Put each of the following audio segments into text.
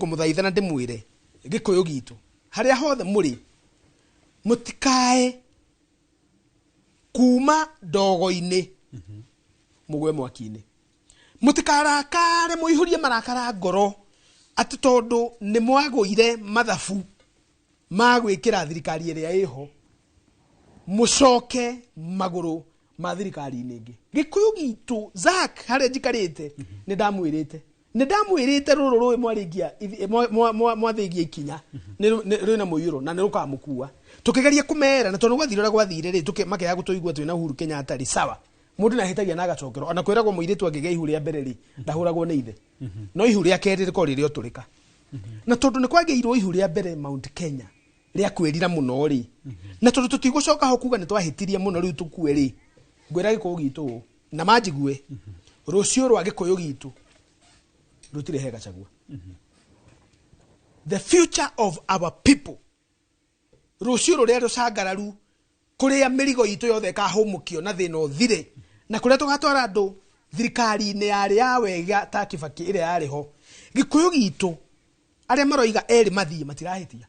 Ngũmũthaitha na ndĩmwĩre Gĩkũyũ gitũ harĩa hothe mũrĩ, mũtikae kuma ndogo-inĩ mũgwe mwaki-inĩ. Mũtikarakare mũihũrie marakara ngoro atĩ tondũ nĩ mwagũire mathabu ma gwĩkĩra thirikari ĩrĩa ĩho, mũcoke magũrũ ma thirikari-inĩ ĩngĩ. Gĩkũyũ gitũ, Zack, harĩa njikarĩte nĩ ndamwĩrĩte, nĩ ndamwĩrĩte rũrũ rũĩ mwarĩngia mwathĩgia ikinya rwĩna mũiyũro na nĩ rũkamũkua. Tũkĩgeria kũmera na tondũ gwathire ũrĩa gwathire rĩ, makĩaga gũtũigua twĩna Uhuru Kenyatta rĩ, sawa, mũndũ nĩ ahĩtagia na agacokerwo. Ona kwĩragwo mũirĩtu angĩgĩa ihu rĩa mbere rĩ, ndahũragwo nĩ ithe, no ihu rĩa kerĩ rĩkoragwo rĩrĩ ũtũrĩka. Na tondũ nĩ kwagĩirwo ihu rĩa mbere Mount Kenya rĩa kwĩrira mũno rĩ, na tondũ tũtigũcoka ho kuga nĩ twahĩtirie mũno rĩu tũkue rĩ, ngwĩra Gĩkũyũ gitũ ũũ na manjigue, rũciũ rwa Gĩkũyũ gitũ rũtirĩ he Gachagua. The future of our people, rũciũ rũrĩa rũcangararu, kũrĩa mĩrigo itũ yothe ĩkahũmũkio na thĩna ũthire, na kũrĩa tũgatwara andũ thirikari-inĩ yarĩ ya wega ta Kibaki ĩrĩa yarĩ ho. Gĩkũyũ gitũ, arĩa maroiga erĩ mathiĩ matirahĩtia,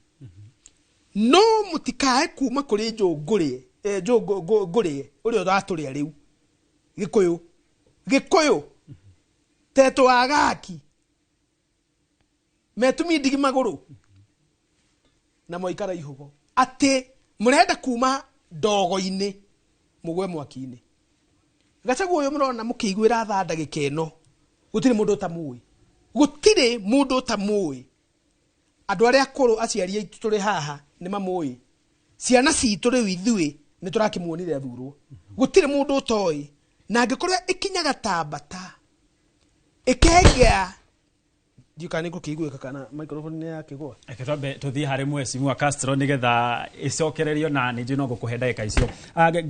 no mũtikae kuma kũrĩ njũngũrĩe ngũrĩe ũrĩa ũratũrĩa rĩu. Gĩkũyũ, Gĩkũyũ tetũ wa gaki metumi ndigi magũrũ na mwaikara ihugo atĩ mũrenda kuma ndogo-inĩ mũgwe mwaki-inĩ. Gachagua ũyũ mũrona mũkĩiguĩra tha ndagĩka ĩno, gũtirĩ mũndũ ũtamũĩ, gũtirĩ mũndũ ũtamũĩ. Andũ arĩa akũrũ, aciari aitũ tũrĩ haha nĩ mamũĩ, ciana citũ rĩu ithuĩ nĩ tũrakĩmuonire athurwo. Gũtirĩ mũndũ ũtoĩ, na angĩkorwo ĩkinyaga ta mbata ĩkengea, ndiũ kana nĩ ngũkĩiguĩka kana microphone nĩ yakĩgũa. Reke twambe tũthiĩ harĩ Mheshimiwa Castro nĩgetha ĩcokererio, na nĩ njũĩ no ngũkũhe ndagĩka icio. Ah,